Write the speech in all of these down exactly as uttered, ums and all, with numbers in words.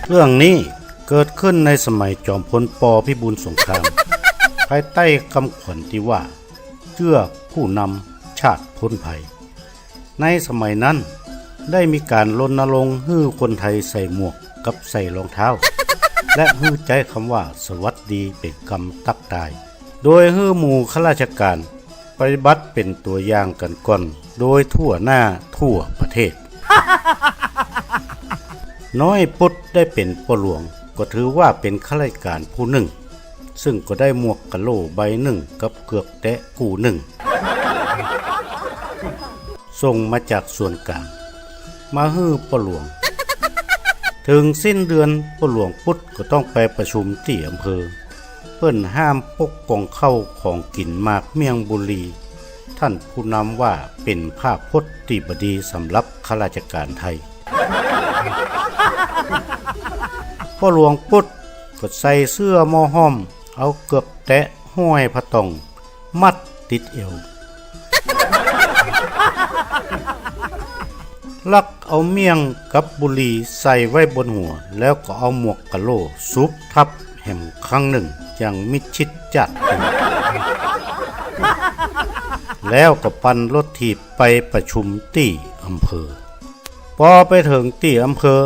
เรื่องนี้เกิดขึ้นในสมัยจอมพล ป. พิบูลสงคราม ภายใต้กำขวัญตี้ว่า เจื้อผู้นำ ชาติป๊นภัย ในสมัยนั้นได้มีก๋านรณรงค์หื้อคนไทยใส่หมวกกับใส่รองเท้า และหื้อใจ๊กำว่าสวัสดีเป๋นกำตั๊กตาย โดยหื้อหมู่ข้าราชก๋านปฏิบัติเป๋นตั๋วอย่างกั๋นก่อนโดยทั่วหน้าทั่วประเทศ น้อยปุ๊ดได้เป๋นป้อหลวง ก็ถือว่าเป๋นข้าราชก๋านผู้นึ่ง ซึ่งก็ได้หมวกกะโหล่ใบนึ่งกับเกือกแต๊กู้นึ่ง ส่งมาจากส่วนก๋าง มาหื้อป้อหลวง เถิงสิ้นเดือนป้อหลวงปุ๊ดก็ต้องไปประชุมตี้อำเภอ เปิ้นห้ามปกป้องข้าวของกิ๋นหมากเมี่ยงบุหรี่ ท่านผู้นำว่าเป๋นภาพพจน์ตี้บ่ดีสำหรับข้าราชก๋านไทย ป้อหลวงปุ๊ดก็ใส่เสื้อหม้อห้อม เอาเกือกแต๊ห้อยผ้าต่อง มัดติดเอว ลักเอาเมี่ยงกับบุหรี่ใส่ไว้บนหัว แล้วก็เอาหมวกกะโหล่สุบทับแหมครั้งนึ่งอย่างมิดชิดจ๊าดตึง แล้วก็ปั่นรถถีบไปประชุมตี้อำเภอ ปอไปเถิงตี้อำเภอ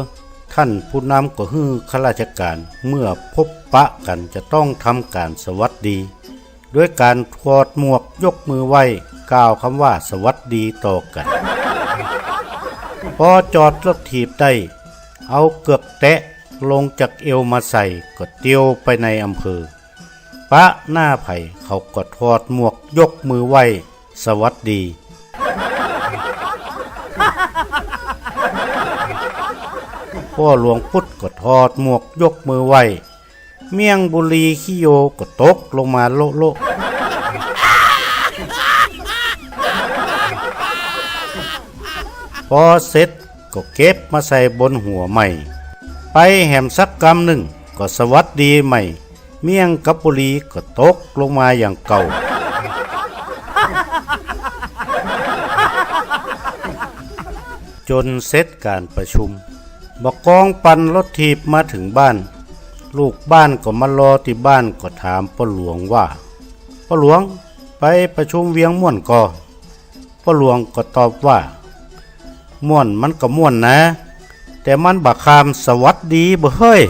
ท่านผู้นำก็หื้อข้าราชก๋านเมื่อพบปะกั๋นจะต้องทำก๋านสวัสดี โดยก๋านถอดหมวกยกมือไหว้ กล่าวกำว่าสวัสดีต่อกั๋น ปอจอดรถถีบได้ เอาเกือกแต๊ลงจากเอวมาใส่ก็เตียวไปในอำเภอ ปะหน้าใผเขาก็ถอดหมวกยกมือไหว้สวัสดี ป้อหลวงปุ๊ดก็ถอดหมวกยกมือไหว้ เมี่ยงบุหรี่ขี้โยก็ตกลงมาโละๆ ปอเสร็จก็เก็บมาใส่บนหัวใหม่ ไปแหมสักกำนึ่งก็สวัสดีใหม่ เมี่ยงกับบุหรี่ก็ตกลงมาอย่างเก่า จ๋นเสร็จก๋านประชุม บ่ากองปั่นรถถีบมาเถิงบ้าน ลูกบ้านก็มารอตี้บ้านก็ถามป้อหลวงว่า ป้อหลวง ไปประชุมเวียงม่วนก่อ ป้อหลวงก็ตอบว่า ม่วนมันก็ม่วนนะ แต่มันบ่าคามสวัสดีบ่เฮ้ย